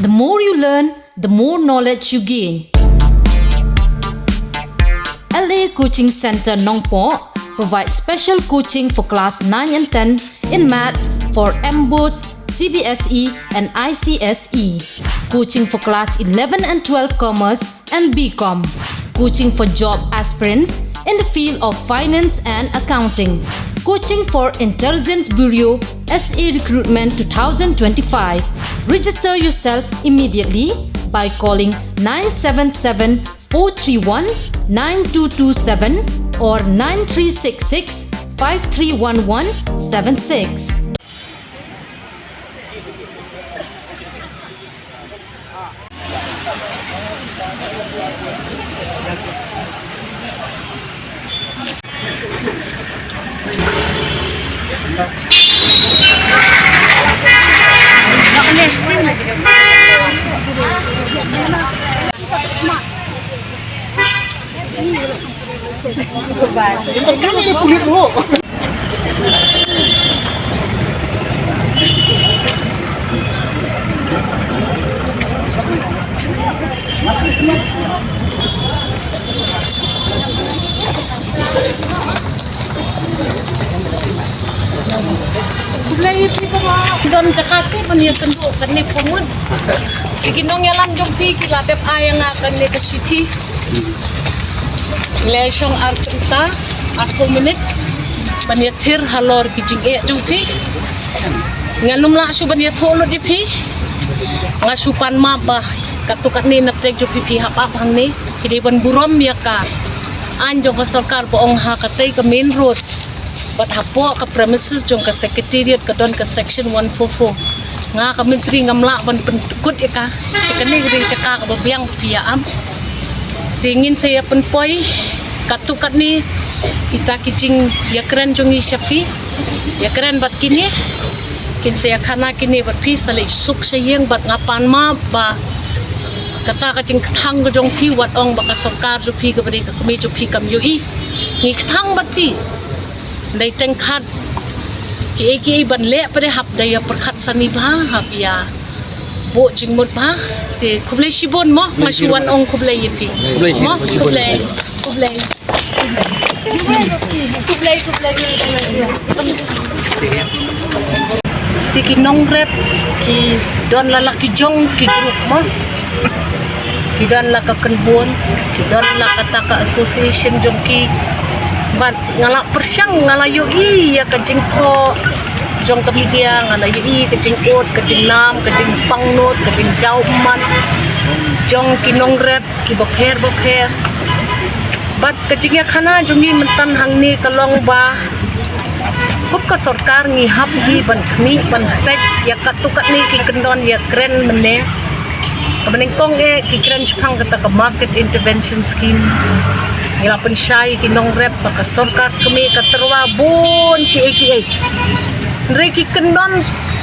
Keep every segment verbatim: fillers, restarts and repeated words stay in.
The more you learn, the more knowledge you gain. L A Coaching Center Nongpoh provides special coaching for class nine and ten in maths for MBOSE, C B S E, and I C S E. Coaching for class eleven and twelve commerce and B Com. Coaching for job aspirants in the field of finance and accounting. Coaching for Intelligence Bureau S A Recruitment two thousand twenty-five. Register yourself immediately by calling nine seven seven four three one nine two two seven or nine three six six five three one one seven six. Khublei phi ba don jaka te ban ïakynduh kane ka mut. Ki nongïalam jong phi ki la dep ai ïa nga kane ka shithi. Ngi la shong ar kynta arphew minit ban ïathir halor ki jingeh jong phi. Ngan ym lah shuh ban ïathuh lut ïa phi. Nga shu pan map ba katto katne na pdeng jong phi phi hap ap hangne. Phi dei ban burom ïa ka aiñ jong ka sorkar ba ong ha katei ka main road bad hapoh ka premises jong ka secretariat ka don ka section one four four. Nga ka myntri ngam lah ban pynkut ïa ka. Te kane ka dei jaka kaba biang phi ïa ap. Te ngin sa ïa pynpoi katto katne kita ki jingïakren jong ngi sha phi. Ïakren bad kine, kin sa ïakhana kine bad phi sa leit suk sha ïing bad nga pan map ba kata ka jingkthang ka jong phi wat ong ba ka sorkar jong phi kaba dei ka kmie jong phi kam ïohi. Ngi kthang bad phi. Dei teng khat kiei kiei ban leh pat de hap dei ïa pyrkhat sani bha, hap ïa buh jingmut bha. Te khublei shibun mo, nga shu wan ong khublei ïa phi. Khublei. Mo, khublei. Khublei. Khublei, khublei. Te ki nongrep ki don la la ki jong ki group mo. Ki don la ka kynhun, ki don la kata ka association jong ki. Bad nga la pyrshang, nga la ïohi ïa ka jingthoh jong ka media, nga la ïohi ka jingud, ka jingnam, ka jingpangnud, ka jingjaw ummat jong ki nongrep kiba pher bapher. Bad ka jingïakhana jong ngi mynta hangne ka long ba kum ka sorkar ngi hap hi ban khmih ban peit ïa katto katne ki kyndon ïakren mynne. Kaba nyngkong eh ki kren shaphang kata ka market intervention scheme. Ngi la pynshai ki nongrep ba ka sorkar kmie ka tyrwa bun kiei kiei. Hynrei ki kyndon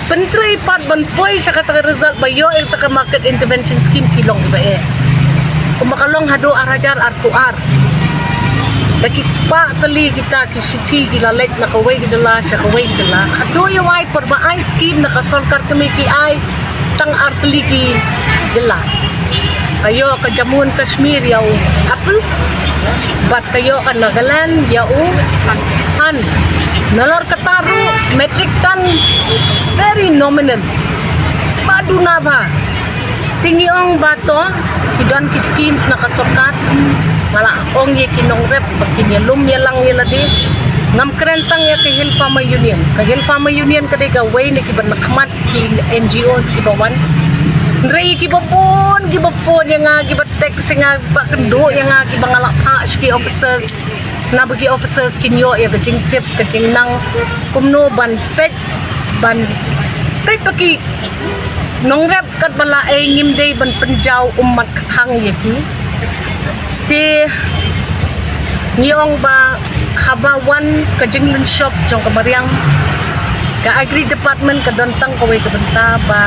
pyntrei pat ban poi sha kata ka result ba ïoh ïa kata ka market intervention scheme ki long kiba eh. Kumba ka long haduh ar hajar arphew ar. Da ki spah tylli kita ki shithi ki la leit na kawei ka jylla sha kawei ka jylla. Haduh ïa wai por ba ai scheme na ka sorkar kmie ki ai tang ar tylli ki jylla. Ka ïoh ka Jammu and Kashmir ïa u apple, bad ka ïoh ka Nagaland ïa u an. Nalor kata ruh metric ton very nominal. Ba duna bha. Te ngi ong ba to ki don ki schemes na ka sorkar. Nga la ong ïa ki nongrep ba kin ïalum ïalang ïa lade. Ngam kren tang ïa ka Hill Farmer Union. Ka Hill Farmer Union ka dei kawei na kiba na khmat ki N G Os kiba wan. Hynrei kiba bun kiba phone ïa nga, kiba text ïa nga, ba kynduh ïa nga, kiba nga la phah sha ki officers. Na ba ki officers kin ïoh ïa ka jingtip ka jingnang kumno ban peit, ban peit ba ki nongrep katba la ei ngim dei ban pynjaw ummat kthang ïa ki. Te ngi ong ba haba wan ka jinglynshop jong ka mariang, ka Agri Department ka don tang kawei ka bynta ba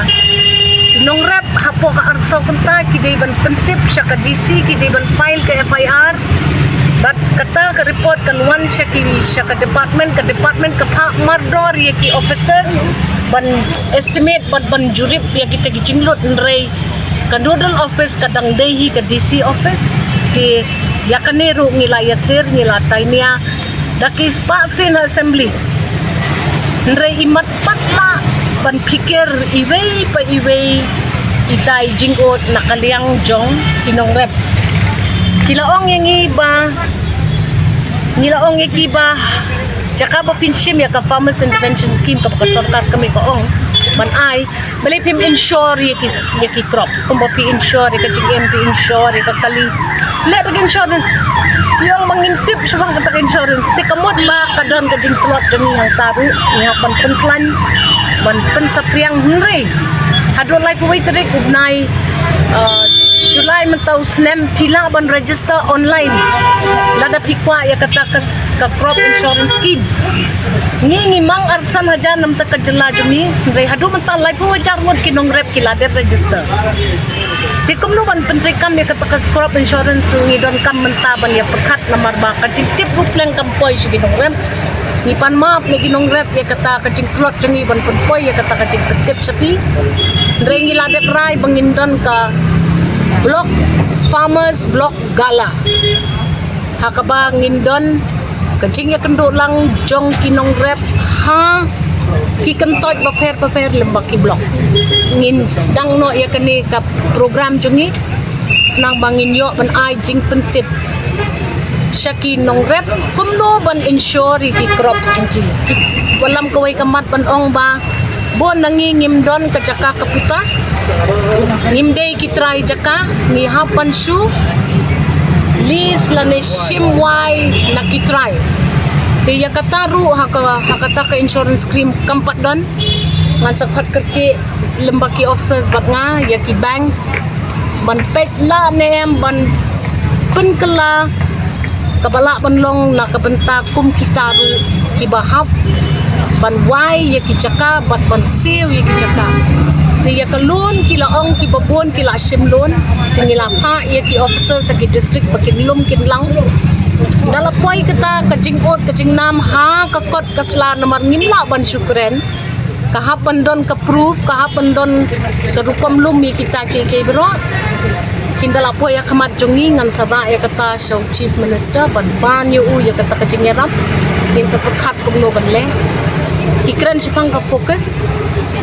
ki nongrep hapoh ka arphew saw kynta ki dei ban pyntip sha ka D C, ki dei ban file ka F I R. Bad kata ka report kan wan sha ki, sha ka department, ka department ka phah mardor ïa ki officers. ban estimate, ban, ban jurip ïa kita ki jinglut, hynrei ka nodal office ka dang dei hi ka D C office. Te ïa kane ruh ngi la ïathir, ngi la tainia da ki spah sien ha assembly. Hynrei i mat pat lah ban phikir iwei pa iwei ita i jingud na ka liang jong ki nongrep. Ki la ong ïa ngi ba, ngi la ong ïa ki ba jaka ba phin shim ïa ka Farmers Intervention Scheme kaba ka sorkar kmie ka ong ban ai, balei phim insure ïa ki, ïa ki crops, kumba phi insure ïa ka jingim, phi insure ïa ka kali. Leh da ka insurance. Ïa ong ba ngin tip shaphang kata ka insurance. Te ka mut ba ka don ka jingtlot jong ngi hangta ruh, ngi hap ban pynkhlaiñ, ban pynsaphriang, hynrei haduh laiphew wei tarik u bnai, uh, July mynta u snem, phi lah ban register online lada phi kwah ïa kata ka, ka crop insurance scheme. Ngi, ngi mang arphew san hajar na bynta ka jylla jong ngi, hynrei haduh mynta laiphew hajar ngut ki nongrep ki la dep register. Te kumno ban pyntreikam ïa kata ka crop insurance ruh ngi donkam mynta ban ïa pyrkhat, namar ba ka jingtip ruh pleng kam poi sha ki nongrep. Ngi pan map na ki nongrep ïa kata ka jingtlot jong ngi ban pynpoi ïa kata ka jingpyntip sha phi. Hynrei ngi la dep rai ba ngin don ka Block Farmers Block Gala, ha kaba ngin don ka jingïakynduh lang jong ki nongrep ha ki kyntoit bapher bapher lyngba ki block. Ngin sdang noh ïa kane ka program jong ngi, khnang ba ngin ïoh ban ai jingpyntip sha ki nongrep kumno ban insure ïa ki crops jong ki. Ki, wallam kawei ka mat ban ong ba bun na ngi ngim don ka jaka ka puta, ngim dei ki trai jaka, ngi hap ban shu lease lane shim wai na ki trai. Te ïa kata ruh ha ka, ha kata ka insurance scheme kam pat don. Ngan sa khot kyrkieh lyngba ki officers bad nga ïa ki banks ban peit lah ne em ban pynkylla kaba lah ban long na ka bynta kum kita ruh kiba hap ban wai ïa ki jaka bad ban siew ïa ki jaka. Te ïa ka loan ki la ong kiba bun ki la shim loan, te ngi la phah ïa ki officers ha ki district ba kin lum kin lang. Da la poi kata ka jingud ka jingnam ha ka kot ka sla namar ngim lah ban shu kren. Ka hap ban don ka proof, ka hap ban don ka rukom lum ïa kita kiei kiei baroh. Kin da la poi ha khmat jong ngi, ngan sa rah ïa kata sha u Chief Minister ban ban ïa u ïa kata ka jingïarap. Ngin sa pyrkhat kumno ban leh. Ki kren shaphang ka FOCUS,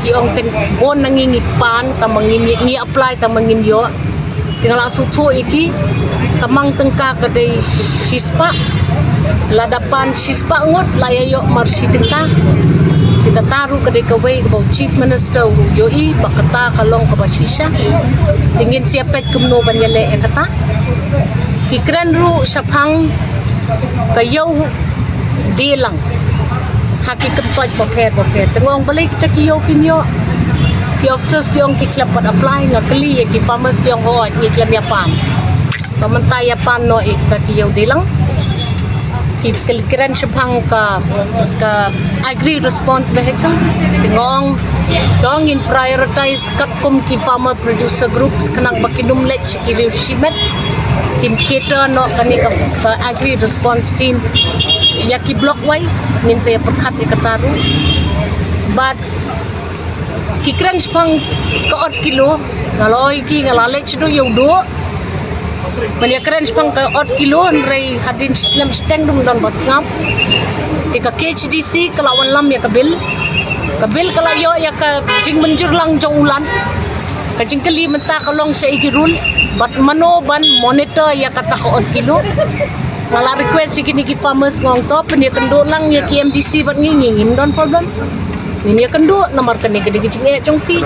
ki ong teng bun na ngi ngi pan, tang ba ngim, ngi apply tang ba ngim ïoh. Te nga la sngewthuh ïa ki, ka mang tyngka ka dei shispah. Lada pan shispah ngut la ïa ïoh mar shi tyngka. Te kata ruh ka dei kawei kaba u Chief Minister u ïohi ba kata ka long kaba shisha. Te ngin sa ïa peit kumno ban ïaleh ïa kata. Ki kren ruh shaphang ka ïew die lang ha ki kyntoit bapher bapher. Te nga ong balei kita ki ïew kim ïoh. Ki officers ki ong ki khlem pat apply, nga kylli ïa ki farmers ki ong hooid ngi khlem ïa pan. Ka mynta ïa pan noh ïa kita ki ïew die lang. Ki kylli kren shaphang ka, ka agri response vehicle. Te nga ong to ngin prioritize katkum ki farmer producer groups khnang ba kin ym leit sha ki riew shimet. Kin cater noh kane ka, ka agri response team ïa ki block wise, ngin sa ïa pyrkhat ïa kata ruh. Bad ki kren shaphang ka ot kilo, nga la ong ïa ki nga la leit shaduh ïa u duh ban ïa kren shaphang ka ot kilo, hynrei hadien shi snem shiteng dum don ba sngap. Te ka K H A D C ka la wanlam ïa ka bill. Ka bill ka la ïoh ïa ka jingmynjur lang jong u Lat. Ka jingkylli mynta ka long shaei ki rules bad mano ban monitor ïa kata ka ot kilo. Nga la request ïa kine ki farmers nga ong to pynïakynduh lang ïa ki M D C bad ngi, ngi ngim don problem. Ngin ïakynduh namar kane ka dei ka jingeh jong phi.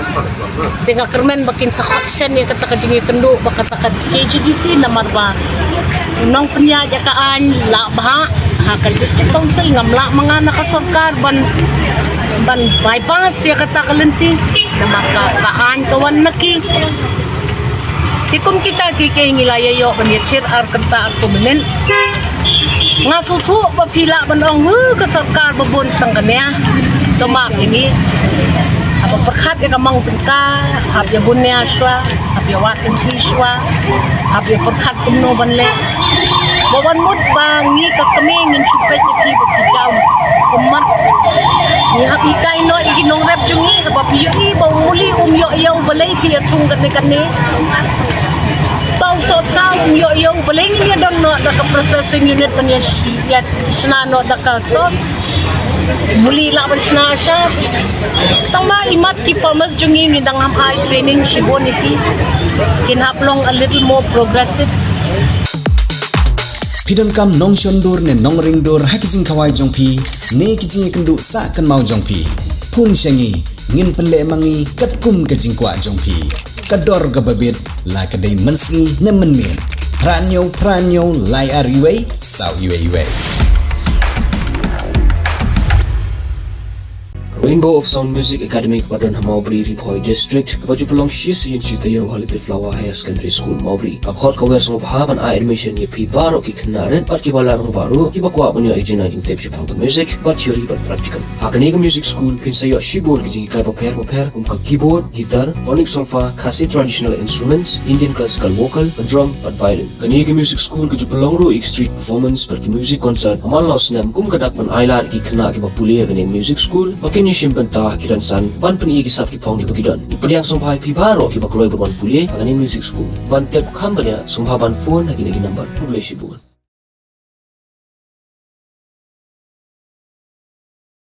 Te nga kyrmen ba kin sa khot shen ïa kata ka jingïakynduh bad kata ka K H A D C namar ba u nongpynïaid ïa ka aiñ lah bha ha ka District Council, ngam lah ma nga na ka sorkar ban, ban bypass ïa kata ka lynti namar ka, ka aiñ ka wan na ki. Te kum kita kiei kiei ngi la ïa ïoh ban ïathir ar kynta arphew minit. Nga sngewthuh ba phi lah ban ong, "Huh, ka sorkar ba bun tang kane." To map ïa ngi. Haba pyrkhat ïa ka mang tyngka, hap ïa bun nia shuwa, hap ïa wad lynti shuwa, hap ïa pyrkhat kumno ban leh. Ba wan mut ba ngi ka kmie ngin shu peit ïa ki ba ki jaw. Kummat ngi hap hikai noh ïa ki nongrep jong ngi, haba phi ïohi ba u Muli um ïoh ïa u balei phi ïa thung katne katne. Tang sosa um ïoh ïa u balei ngin ïa don noh da ka processing unit ban ïa sh-, ïa shna noh da ka sos. Muli lah ban shna sha. Tang ba imat ki farmers jong ngi ngi dang ham ai training shibun ïa ki. Kin hap long a little more progressive. Phi donkam nongshon dur ne nongring dur ha ki jingkhawai jong phi ne ki jingïakynduh sah kynmaw jong phi. Phone sha ngi, ngin pynleh ma ngi katkum ka jingkwah jong phi. Ka dor kaba bit, la ka dei mynsngi ne mynmiet. Phra hynñiew phra hynñiew lai ar iwei saw iwei iwei. Rainbow of Sound Music Academy kaba don ha Mawbri, Ri Bhoi District, kaba ju pynlong shi sien shi taïew ha Little Flower Higher Secondary School, Mawbri, ka khot ka wer sngewbha ban ai admission ïa phi baroh ki khynnah rit bad kiba la rangbah ruh, kiba kwah ban ïoh ïa ka jingtip shaphang ka music, bad theory bad practical. Ha kane ka music school phin sa ïoh shibun ki jinghikai bapher bapher kum ka keyboard, guitar, tonic solfa, Khasi traditional instruments, Indian classical vocal, ka drum bad violin. Kane ka music school ka ju pynlong ruh ïa ki street performance bad ki music concert ha man la u snem kum ka dak ban ailad ïa ki khynnah kiba pule ha kane ka music school ba kin ïashim bynta ha ki rynsan ban pyni ïa ki sap ki phong kiba ki don. Ngi pdiang sngewbha ïa phi baroh kiba kloi ban wan pule ha kane ka music school. Ban tip kham bniah sngewbha ban phone ha kine ki number. Khublei shibun.